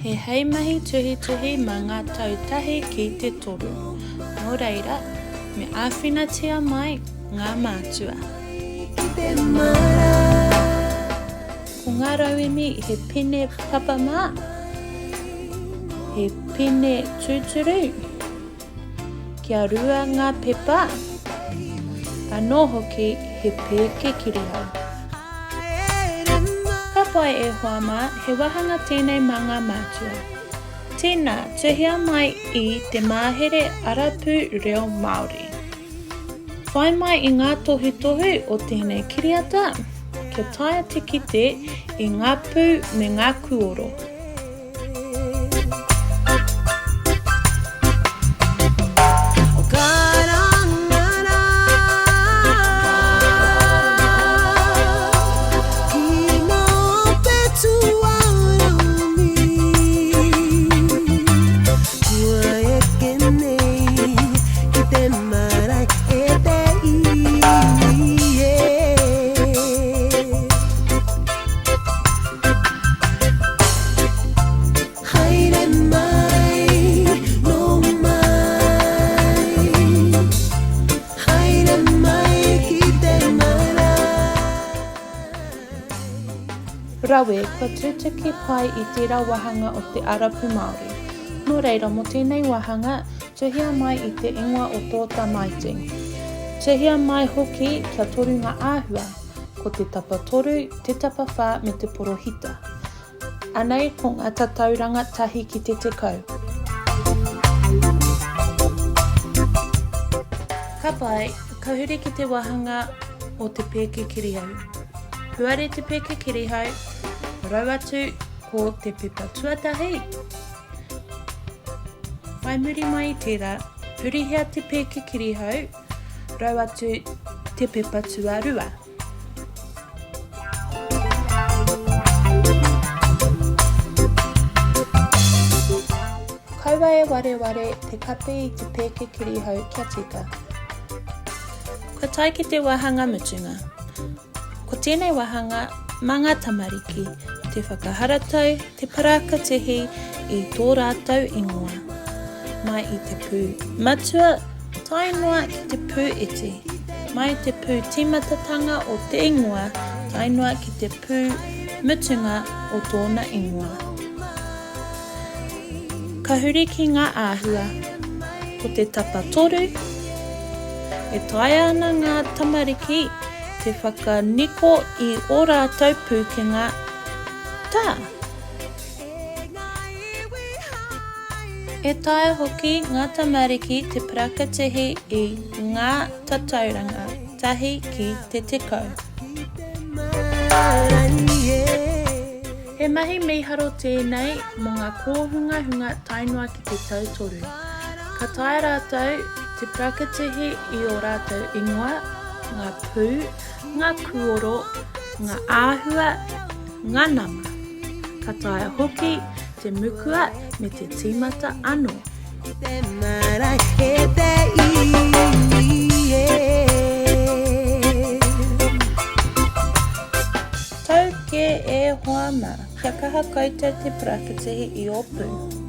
He hei mahi tuhituhi mā ngā tau tahi ki te toru. Nō reira, me āwhinatia mai ngā mātua. Ko ngā rauemi he pene papamā, he pene tūturu, Kia rua ngā pepa, anō hoki he pēke kirihau. Ka pai e hoa mā, he wāhanga tēnei mā ngā mātua. Tēnā, tuhia mai i te māhere arapū reo Māori. Whai mai i ngā tohutohu o tēnei kiriata, kia taea te kite i ngā pū me ngā kūoro. Haere mai, nō mai. Haere mai ki te marae. Rawe, kua tutuki pai i tērā wāhanga o te ara pū Māori. Nō reira, mō tēnei wāhanga, tuhia mai i te ingoa o tō tamaiti. Tuhia mai hoki kia toru ngā āhua, ko te tapatoru, te tapawhā me te porohita. Anei ko ngā tatauranga tahi ki te 10. Ka pai, ka huri ki te wāhanga o te pēke kirihau. Puare te pēke kirihau, rau atu ko te pepa tuatahi. Whai muri mai i tērā, hurihia te pēke kirihau, rau atu te pepa tuarua. Kaua e wareware te kapi i te pēke kirihou kia tika. Kua tae ki te wāhanga mutunga. Ko tēnei wāhanga mā ngā tamariki, te whakaharatau, te parakatihi i tō rātou ingoa. Mai i te pū matua tae noa ki te pū iti, mai te pū tīmatatanga o te ingoa tae noa ki te pū mutunga o tōna ingoa. Ka huri ki ngā āhua. Ko te tapatoru, e taea ana ngā tamariki te whakaniko i ō rātou pūkenga tā. E taea hoki ngā tamariki te parakatihi i ngā tatauranga tahi ki te 10. He mahi mīharo tēnei mō ngā kōhungahunga tae noa ki te tau toru. Ka taea rātou te parakatihi i ō rātou ingoa, ngā pū, ngā kūoro, ngā āhua, ngā nama. Ka taea hoki te mukua me te tīmata anō. Te marae e te iwi e. Tau kē e hoa mā, kia kaha koutou te parakitihi i ō pū.